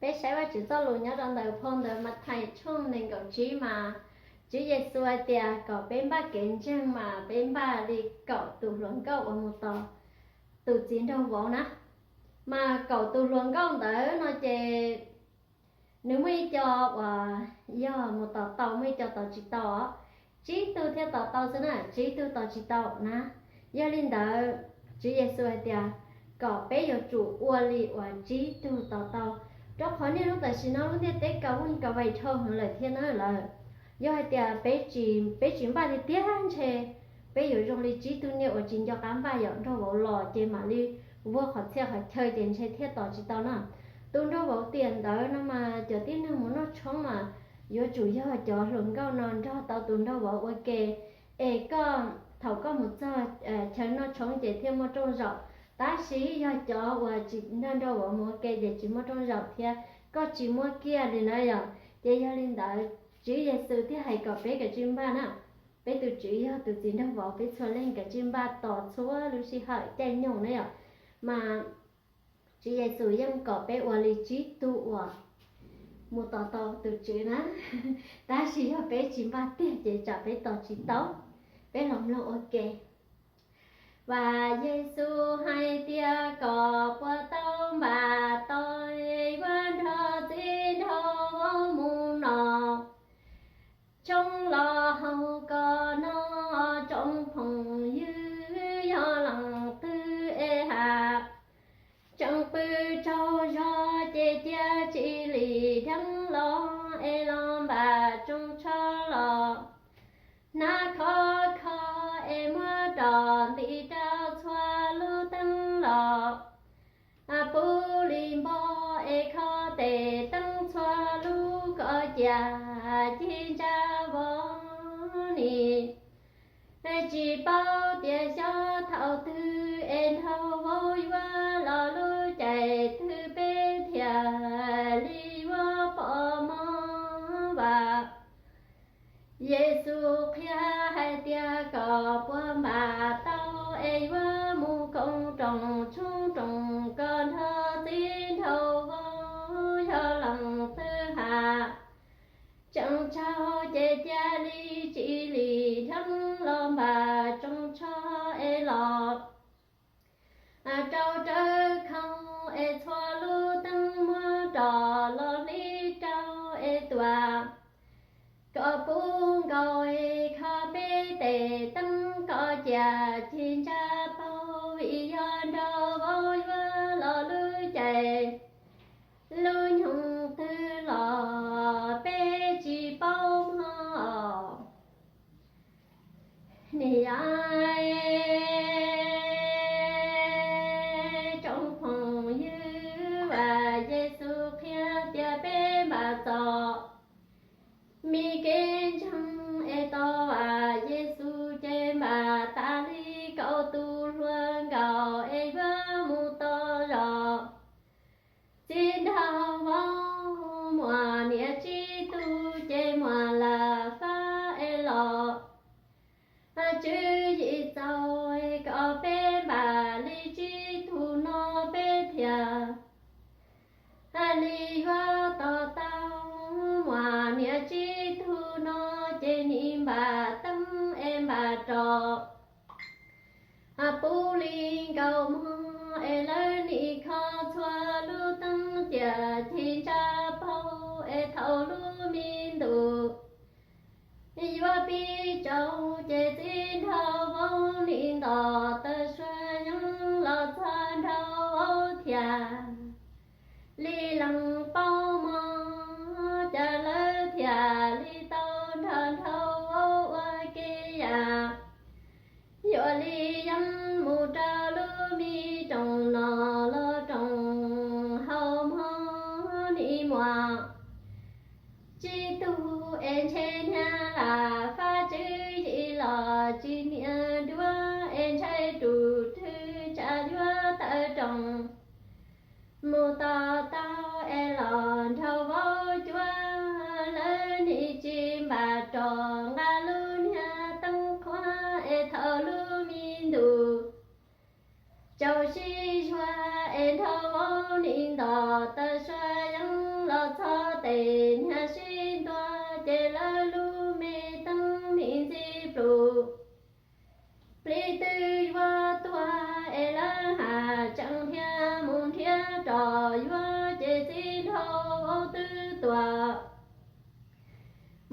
Peb saib Vajtswv txoj lus nyob rau ntawm phau ntawv Mathais tshooj nees nkaum tsib mas, Tswv Yexus hais tias kom peb npaj kev ntseeg mas peb npaj li kaum tus hluas nkauj uas mus tos tus txiv nraug vauv na. Mas kaum tus hluas nkauj ntawd no ces nws muaj ib co uas yog mus tos tau, muaj ib co tos tsis tau os. Tsib tug thiaj tos tau xwb na, tsib tug tos tsis tau na. Yog li ntawd, Tswv Yexus hais tias kom peb yuav tsum ua li uas tsib tug tos tau, rau qhov niaj hnub tam sim no lub ntiaj teb kav vuj kav vais dhau heev lawm thiab na lawm. Yog hais tias peb tsis, peb tsis npaj tiag tiag ntshe peb yuav zoo li tsib tug niag uas tsis nco qab npaj yom, nraug vauv los ces mam li vuag qhov txhia qhov chaw ces ntshe thiaj tos tsis tau na. Tus nraug vauv tiam ntawd no mas cov tib neeg mus noj tshoob mas yuav tsum yog cov hluas nkauj no nrog tau tus nraug vauv ua ke, es koj thaum koj mus txog chaw noj tshoob ces thiaj muaj rooj zaum. Tab sis yog cov uas tsis nrog nraug vauv mus ua ke ces tsis muaj rooj zaum thiab koj tsis muaj kiag li na yom. Ces yog li ntawd Tswv Yexus thiaj hais kom peb kav tsij npaj na. Peb tus Tswv yog tus txiv nraug vauv, peb txhua leej kav tsij npaj tos txhua lub sij hawm caij nyoog na yom. Mas Tswv Yexus yeej kom peb ua li tsib tug uas mus tos tau tus Tswv na. Tab sis yog peb tsis npaj tiag ces tsam peb tos tsis tau. Peb los mloog ua ke. Vam Yexus hais tias kom puas tau npam tau, yuav nrog txiv nraug vauv mus noj tshoob los haus kom no. Tsoom phooj ywg, yog leej twg es has tseem pw tsaug zog ces cia tsis li dheev los es los npam tsoos tsho los. Hnav khov kho es muab rov nti rau txhua lub teeb los. Puv li npo es kho tes teeb txhua lub kom cia ci ntsa vos ni. Tsis paub tias xyov thaum twg es nraug vauv yuav los lub caij twg peb thiaj li yuav pom mov vam. Yexus qhia hais tias kom puas npam tau es yuav mus koom rooj tshoob rooj kom nrog txiv nraug vauv, yog leej twg has tseem tsaug ces cia li tsis li dheev los npam tsoos tsho es los. Rau rawv khau es txhua lub teeb muab rov los hliv rau es tuam kom puv nkaus es kho peb tes teeb kom cia ci ntsa paug vim yog nraug vauv yuav los lub caij lub nyoog twg los peb tsis paub mog. Ni yom, tsoom phooj ywg, Yexus qhia tias peb npam txom mi kev ntseeg es tos Yexus ces npam tas li kaum tus hluas nkauj es yuav mus tos zog. Txiv nraug vauv muaj niam tsib tug ces muaj lam fab es los. Tswv yim txaus kom peb npam li tsib tug no peb thiaj li yuav tos tau. Muaj niam tsib tug no ces nim npam teeb es npam rov puv li nkaus mog es lawv nim kho txhua lub teeb cia ci ntsa paug es thaum lub me ntus yuav pib tsaus ces txiv nraug vauv nim ntos taw sua yeeb los txog nraug vauv thiaj li lees paub mog, cas lawv thiaj li tau nrog nraug vauv ua ke yam. Yuav li yeeb mus rau lub me rooj no los rooj haus mog nim muaj tsib tug es ntshe niag lam fab tswv yim los tsis niam duab es ntshai tus twg tsam yuav tawm rooj mus tos tau es los nraug vauv cuav. Lawv nim tsis npam rov nqa lub niag teeb qhuav es thaum lub me ntus tsaus sib zuag es nraug vauv nim ntos taw sua yeeb txhob tes niag sib ntua, ces lawv lub me teeb nim ntxi plum. Plig twg yuav tuag es lawv haj tseem nrhiav mus nrhiav rov, yuav ces txiv nraug vauv twb tuag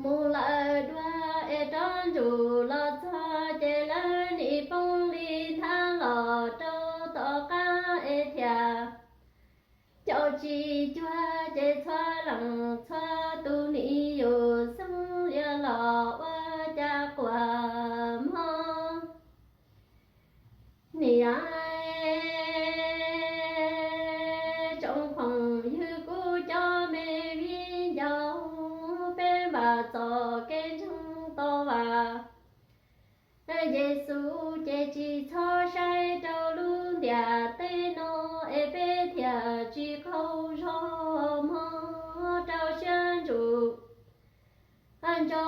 mus lawm dua, es rov ntsum los txog ces lawv nim poob li nthab los rau tom qab es thiaj caum tsis cuag, ces txhua leej txhua tus nim yus xeeb lias los ua cas quaj mob. Niam, tsoom phooj ywg kuv cov me viv ncaus, peb npaj txog kev ntseeg tau vam Yexus, ces tsis txhob saib rau lub ntiaj teb no, es peb thiaj tsis qaug zog mob rau siab ntsws. Nco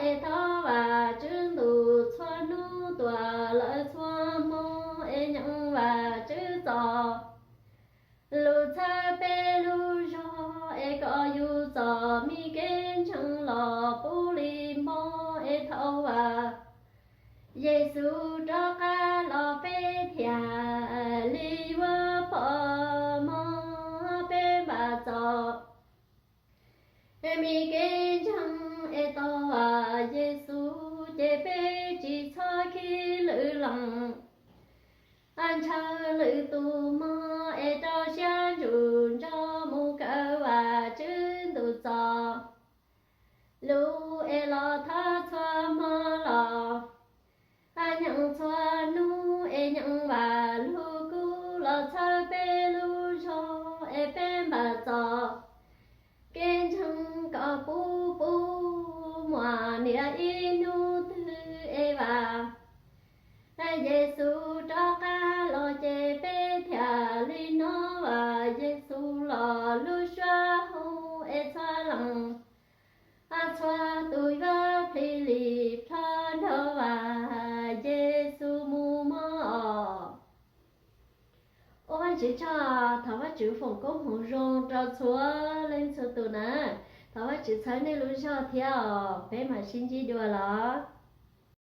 es thov Vajtswv ntuj txhua hnub, tuam lawm txhua hmo es nyeem Vajtswv txoj lus txhawb peb lub zog, es kom yus txoj me kev ntseeg los puv li mob, es thaum Yexus rov qab los peb thiaj li yuav pom mob. Peb npaj txog me kev ntseeg es tau Yexus, ces peb tsis txhob khib lwm leej, ntshaw lwm tus mob, es rau siab ntsws nrog mus kawm Vajtswv ntuj txoj lus, es los thov txhua hmo los nyeem txhua hnub, es nyeem Vajluskub los txhawb peb lub zog, es peb npaj txog kev ntseeg kom puv puv muaj niam ib hnub twg es Vajtswv Yexus rov qab los, ces peb thiaj li hnov Vajyexus los lub suab hu, es txhua leej txhua tus yuav plhis li plho nrog Vajyexus mus mob. Ua Vajtswv tsaug, thov Vajtswv foom koob hmoov zoo rau txhua leej txhua tus na. Thov Vajtswv txhawb nej lub zog thiab os, peb mam sib ntsib dua los.